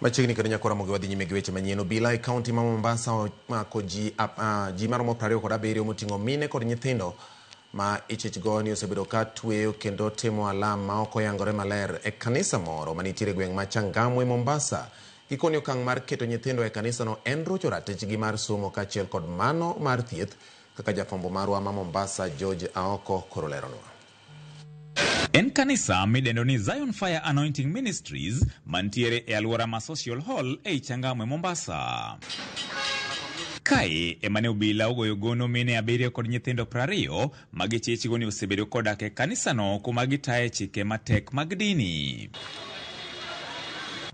Machiegni kendo nyakora mogi wadhi nyime gi weche manyien. Obila e kaunti ma Mombasa omako ji maromo 27 moting'o mine kod nyithindo ma ichich go ni osebedo ka tweyo kendo timo alam ma ok oyangore maler e kanisa moro manitiere e gweng' ma Changamwe, Mombasa. Gikoni okang' mar keto nyithindo e kanisano en rocho ratichgi mar somo kaachiel kod mano mar thieth, kaka jafwambo marwa ma Mombasa George Aoko koro leronwa. En kanisa midendo ni Zion Fire Anointing Ministries mantiere e alwora ma Social Hall ei Changamwe, Mombasa. Kae ema ne obila ogoyo gono mine 7 kod nyithindo 20 ma gichichgo ni osebedo kodak e kanisano kuma gitaye chike matek mag dini.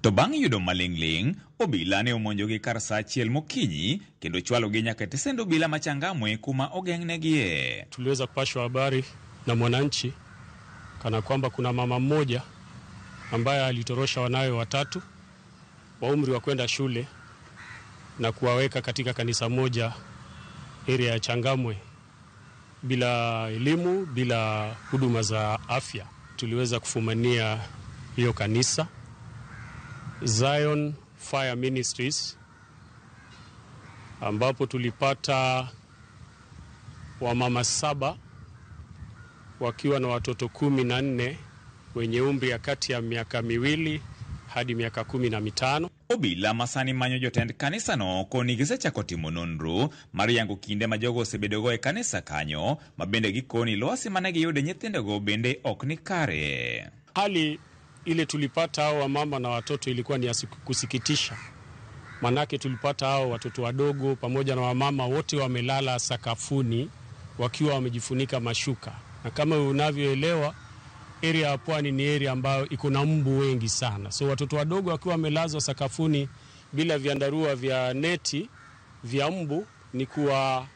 To bang' yudo maling'ling', obila ne omonjogi kar saa 1 mokinyi kendo chwalogi nyaka e tesend obila ma Changamwe kuma ogeng'negie. Tuliweza kupashwa habari na Mwananchi kana kwamba kuna mama mmoja ambaye alitorosha wanawe 3 wa umri wa kwenda shule na kuwaweka katika kanisa moja area ya Changamwe bila elimu, bila huduma za afya. Tuliweza kufumania hiyo kanisa Zion Fire Ministries, ambapo tulipata wamama 7 wakiwa na watoto 14 wenye umri ya kati ya miaka 2 hadi miaka 15. Obila masani manyo jotend kanisano koni gisechako timo nonro mar yango kinde ma jogo osebedogo e kanisa kanyo, ma bende gikoni lwasi mane giyude nyithindogo bende ok ni kare. Hali ile tulipata hao wamama na watoto ilikuwa ni ya kusikitisha. Manake tulipata hao watoto wadogo pamoja na wamama wote wamelala sakafuni wakiwa wamejifunika mashuka. Na kama unavyoelewa, area ya pwani ni area ambayo iko na mbu wengi sana. So watoto wadogo wakiwa wamelazwa sakafuni bila vyandarua vya neti vya mbu ni kuwa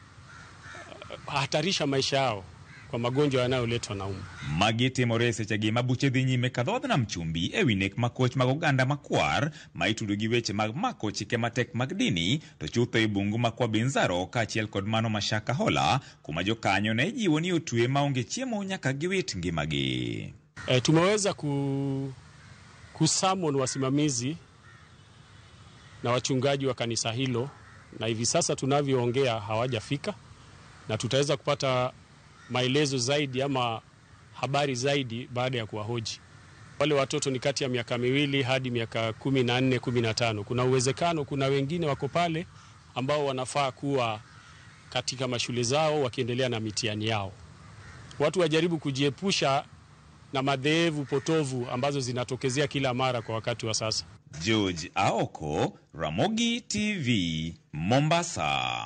hatarisha maisha yao kwa magonjwa yanayoletwa na mbu. Magi timore e sechegi ma buche dhi nyime ka dhodh nam chumbi e wi nek makoch mag oganda makwar ma itudo gi weche mag mako chike matek mag dini to chutho e bungu ma Kwa Binzaro kaachiel kod mano ma Shakahola kuma jokanyo ne ijiwo ni otwe maonge chiemo nyaka giwit ngimagi. Tumeweza kusummon wasimamizi na wachungaji wa kanisa hilo, na hivi sasa tunavyoongea hawajafika, na tutaweza kupata maelezo zaidi ama habari zaidi baada ya kuwahoji. Wale watoto ni kati ya miaka 2 hadi miaka 14, 15. Kuna uwezekano kuna wengine wako pale ambao wanafaa kuwa katika mashule zao wakiendelea na mitihani yao. Watu wajaribu kujiepusha na madhehebu potovu ambazo zinatokezea kila mara kwa wakati wa sasa. George Aoko, Ramogi TV, Mombasa.